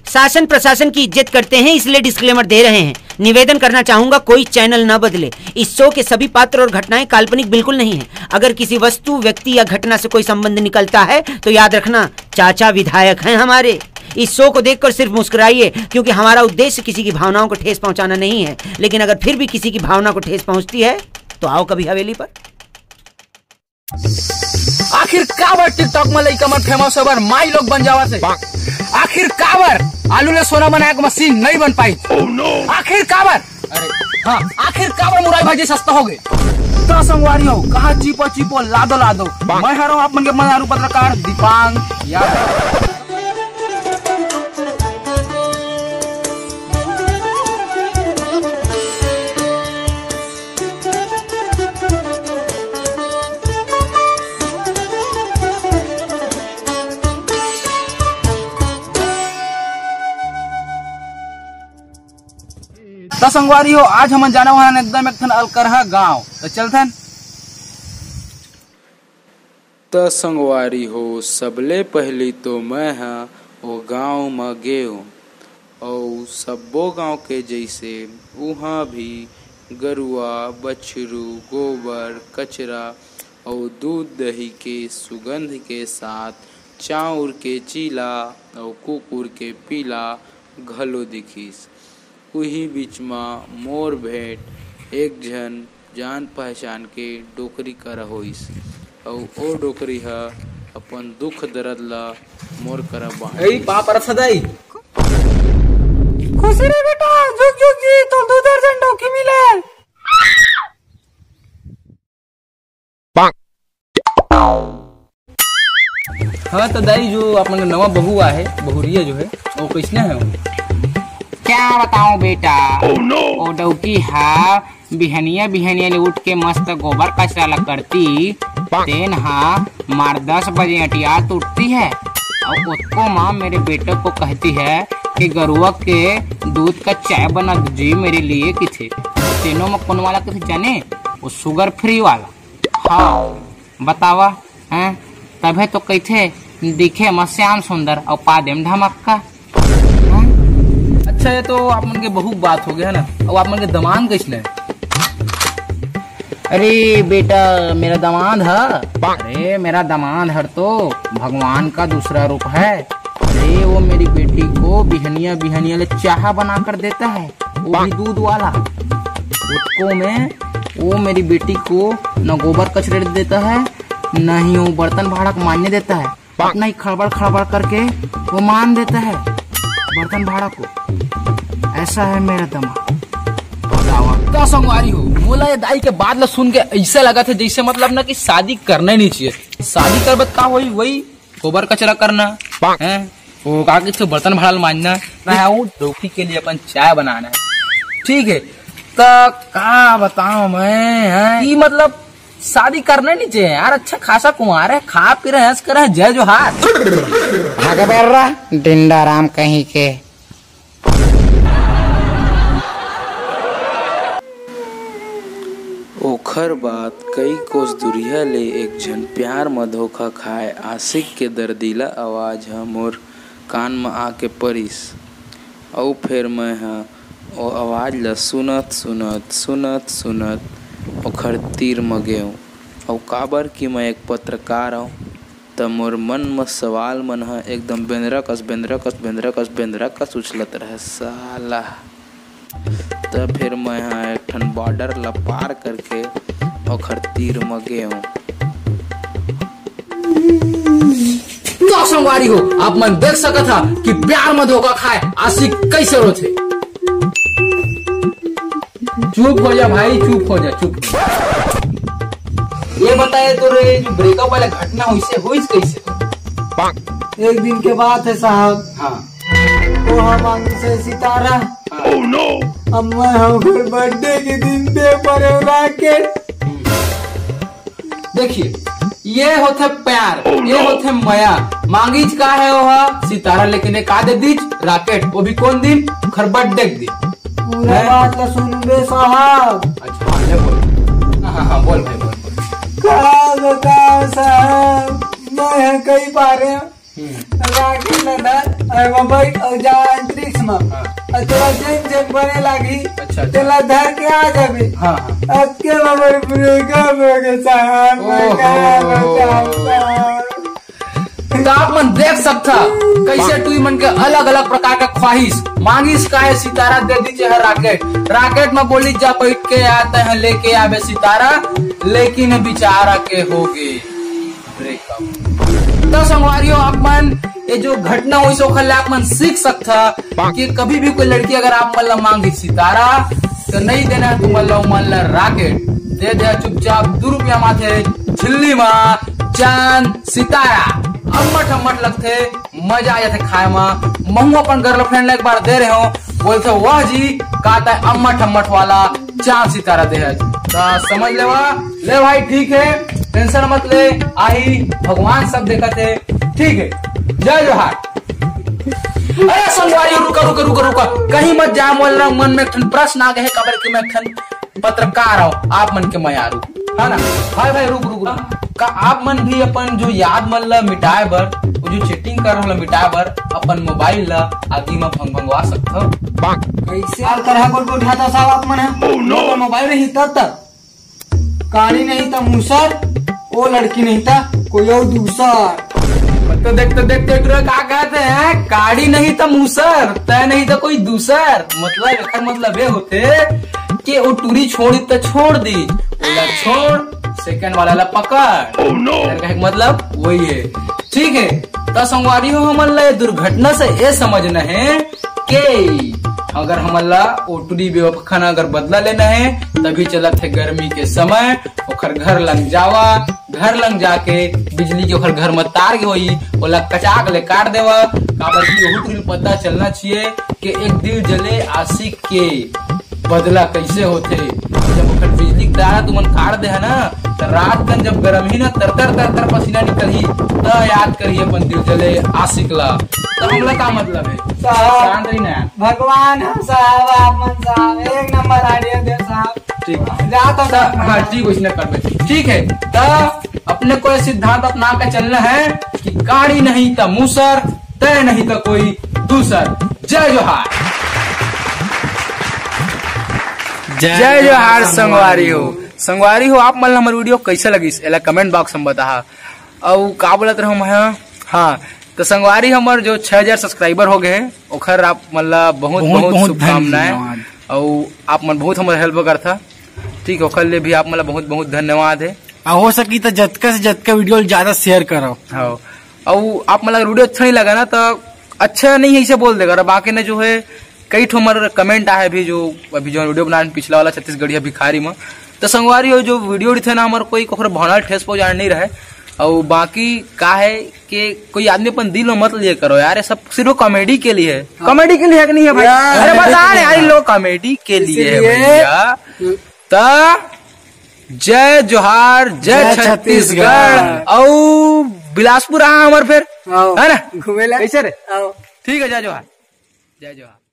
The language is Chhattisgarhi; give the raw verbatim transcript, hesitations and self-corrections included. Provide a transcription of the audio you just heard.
शासन प्रशासन की इज्जत करते हैं, इसलिए डिस्क्लेमर दे रहे हैं। निवेदन करना चाहूंगा, कोई चैनल न बदले। इस शो के सभी पात्र और घटनाएं काल्पनिक बिल्कुल नहीं हैं। अगर किसी वस्तु, व्यक्ति या घटना से कोई संबंध निकलता है तो याद रखना, चाचा विधायक हैं हमारे। इस शो को देखकर सिर्फ मुस्कुराइए, क्योंकि हमारा उद्देश्य किसी की भावनाओं को ठेस पहुंचाना नहीं है। लेकिन अगर फिर भी किसी की भावना को ठेस पहुंचती है तो आओ कभी हवेली पर। आखिर काबर TikTok में लइका मन फेमस होबर माई लोग बन जावत हे? आखिर काबर आलू ले सोना बनाए के मशीन नहीं बन पाई? आखिर काबर, अरे हाँ, आखिर काबर मुरई भाजी सस्ता हो गए? तो संगवारी हो, कहा चीपो चीपो, लादो लादो। मैं हरो आप मन के मनारू पत्रकार दीपांग यादव। त संगवारी हो, आज हमन जाने वाला हन एकदम एक ठन अलकरहा गांव। त चलथन। त संगवारी हो, सबले पहिली तो मैं ह ओ गांव म गेंव, अउ सब्बो गांव के जइसे उहां भी गरुवा, बछरू, गोबर, कचरा अउ दूध दही के सुगंध के साथ चाउर के चीला अउ कुकुर के पीला घलो दिखिस। उही बीच म मोर भेंट एक झन जान पहचान के डोकरी करा होइस, अउ ओ डोकरी ह अपन दुख दरद ल मोर करा बांट ए दिस। पाप रथ सदाई। खुशी रे बेटा, जुग जुग जी, तोल दू दर्जन डोकी मिले। हाँ तो दाई, जो अपन नवा बहू आहे, बहुरिया जो है, वो कैसने है वो? क्या बताऊं बेटा, ओ डौकी हा बिहनिया बिहनिया ले उठ के मस्त गोबर कचरा ला करती, तेन हा मार दस बजे अटियात उठती है और उसको माँ मेरे बेटे को कहती है कि गरुआ के दूध का चाय बना दीजिए मेरे लिए किथे। तेनो में कौन वाला किथे जाने, वो शुगर फ्री वाला। हाँ, बतावा, हैं? तभे तो कहिथे, दिखे म श्याम सुंदर अउ पादे म धमक्का। हैं? अच्छा, ये तो आप मन के बहू के बात हो गया है ना, अब आप मन के दमांद कैसने है? अरे बेटा, मेरा दमांद है, अरे मेरा दमांद हर तो भगवान का दूसरा रूप है। अरे वो मेरी बेटी को बिहनिया बिहनिया ले चाह बना कर देता है, वो भी दूध वाला। उसको मैं वो मेरी बेटी को न गोबर कचरे देता है, न ही वो बर्तन भाड़ा को मांजने देता है। अपना ही खड़बड़ खड़बड़ करके वो मान देता है बर्तन भाड़ा को। ऐसा है मेरा दमांद। बतावा, का संगवारी हो, मोला ये दाई के बात ला सुन के ऐसा लगा था जैसे मतलब ना कि शादी करना ही नहीं चाहिए। शादी कर बत का होई, वही गोबर कचरा करना है, वो का किथे बर्तन भाड़ा ल मांजना है, वो डौकी के लिए अपन चाय बनाना है। ठीक है, तो का बताऊं मैं, हैं? कि मतलब शादी करना नहीं चाहिए यार, अच्छा खासा कुमार है, खा पी रहे, ऐश कर रहे, जय जोहार। भागे बेर्रा, डिंडा राम कहीं के। ओखर बाद कई कोस दुरिहा ले एक झन प्यार म धोखा खाए आशिक के दर्दीला आवाज ह मोर कान म आके परिस। अउ फेर मैं ह ओ आवाज ल सुनत, सुनत, सुनत, सुनत ओखर तीर म गेंव। अउ काबर कि मैं एक पत्रकार अव, त मोर मन म सवाल मन ह एकदम बेंदरा कस, बेंदरा कस, बेंदरा कस, बेंदरा कस उछलत रहय साला। त फेर मैं ह एक ठन बॉर्डर ल पार करके ओखर तीर म गेंव। तो संगवारी हो, आप मन देख सकत हा कि प्यार म धोखा खाए आशिक कैसे रोथे। चुप हो जा भाई, चुप हो जा, चुप। ये बताए तो रे, जो ब्रेकअप वाला घटना होइसे, होइस कैसे? एक दिन के बात है साहब। हाँ। वो हम मांगी से सितारा। हाँ। अब मैं हम घर बर्थडे के दिन दे परे राकेट। देखिए, ये होथे प्यार, ये होथे मया। मांगीच का है ओहा? सितारा, लेकिन ये का दे दीच? राकेट, वो भी कौन दिन? खर बर्थडे के दिन। पूरा बात ला सुनबे साहब। अच्छा, हाँ, ले बोल। हाँ, हाँ, हाँ, बोल भाई, बोल, बोल। का बताओ साहब, मैं ह कई बार राकेट ला धर अरे, मैं बैठ अउ जा अंतरिक्ष में। हाँ। अउ तेला जेन जेन बने लागी, अच्छा, अच्छा। तेला धर के आ जाबे। हाँ, हाँ। अतके में मोर breakup हो गे साहब, मैं ओहो। का बताऊं साहब? तो आप मन देख सकथा, कैसे टुई मन के अलग-अलग प्रकार के ख्वाहिश। मांगिस काहे सितारा, दे दीजे हर rocket। Rocket में बोली जा बैठ के, आते हैं लेके आबे सितारा, लेकिन बिचारा के होगे breakup। तो संगवारियों, आप मन ये जो घटना होइस ओखर ले आप मन सीख सकथा कि कभी भी कोई लड़की अगर आप मन ला मांगी सितारा, तो नहीं देना है तुमन ला, मन ला rocket दे दे। चुपचाप दू रुपया माथे झिल्ली मा चांद सितारा, अम्मट अम्मट लगथे, मजा आ जाथे खाए मा। महू अपन girlfriend ला एक बार दे रहे हो, बोलथे, "वाह जी, का तय अम्मट अम्मट वाला चांद सितारा दे है।" तो समझ लेवा, ले भाई, ठीक है, tension मत ले, आही, भगवान सब देखत है, ठीक है। जय जोहार। अरे संगवारी, रुका, रुका, रुका, रुका, कहीं मत जा, मोला मन में एक ठन प्रश्न आ गए है, काबर कि मैं एक ठन पत्रकार हूँ, आप मन के मयारू, है ना? भाई, भाई, रुक, रुक, रुक। का आप मन भी अपन जो याद मन ला मिटाए बर, वो जो चीटिंग कर रहा मिटाए बर, अपन मोबाइल ला आगी में भंग भंगवा सकथो? कैसे यार, करहा गोल गोल खाता साहब आप मन है? Oh, no! तो मोबाइल नहीं तब तक, काड़ी नहीं त मूसर, ओ लड़की नहीं त कोई और दूसर। तो देख, तो देख, देख, टुरा का कहते हैं, काड़ी नहीं त मूसर, तय नहीं त कोई दूसर। मतलब, एकर मतलब ये होते कि वो टुरी छोड़ी त छोड़ दी, ओला छोड़, second वाला ला पकड़। Oh, no! एकर कहे के मतलब वही है। ठीक है, तो संगवारी हो, हमन ला ये दुर्घटना से ये समझना है कि अगर हमन ला ओ टुरी बेवफा ना अगर बदला लेना है, तभी चलत है गर्मी के समय, ओखर घर लंग जावा, घर लंग जाके बिजली के ओखर घर में तार गे होई, ओला कचाक ले काट देवा, काबर कि ओहू टुरी ल पता चलना चाहिए कि एक दिल जले आशिक के बदला कैसे होथे। जब ओखर बिजली के तार तुमन काट दे है ना, तो रात कन जब गरम ही ना, तर तर तर तर पसीना निकलही, त याद करिए अपन दिल जले आशिक ला। तो हमला का मतलब है? साहब, शांत रही ना। भगवान हम साहब, आप मन साहब, एक नंबर आइडिया दे साहब। ठीक। जा तो हाँ, ठीक, वैसने करबे। ठीक है, त अपने को ये सिद्धांत अपना के चलना है कि काड़ी नहीं त मूसर, तय नहीं त कोई दूसर। जय जोहार। जय जोहार संगवारी हो। संगवारी हो, आप मन ला हमर वीडियो कैसे लगिस, एला कमेंट बॉक्स में बताहा। अउ का बोलत रहूं मैं, हाँ, तो संगवारी हमर जो छह हजार सब्सक्राइबर हो गए हैं, ओखर आप मन ला बहुत, बहुत, बहुत बहुत शुभकामनाएं। धन्यवाद। अउ आप मन बहुत हमर हेल्प करथा, ठीक, ओखर लिए भी आप मन ला बहुत, बहुत धन्यवाद है। आ, हो सकी तो जतका से जतका वीडियो ज्यादा शेयर करो। हाँ, अउ आप मन ला वीडियो अच्छा नहीं लगा ना, तो अच्छा नहीं है, इसे बोल देगा। बाकी ने जो है, कई ठो हमर कमेंट आए भी, जो अभी जो वीडियो बनाए पिछला वाला छत्तीसगढ़िया भिखारी में, तो संगवारी हो, जो वीडियो रहिथे ना, हमर कोई ओखर भावना ठेस पहुंचाने नहीं रहे। और बाकी का है कि कोई आदमी अपन दिल में मत लिए करो यार, ये सब सिर्फ कॉमेडी के लिए है। हाँ। कॉमेडी के लिए है कि नहीं है भाई? यार, अरे बता ना यार, इन लोग कॉमेडी के लिए है इसीलिए भैया। त जय जोहार, जय जय छत्तीसगढ़। छत्तीसगढ़। अउ बिलासपुर आ हमर फिर, आओ। है ना? घूमे ला। कैसे रे? आओ। ठीक है, जय जोहार। जय जोहार।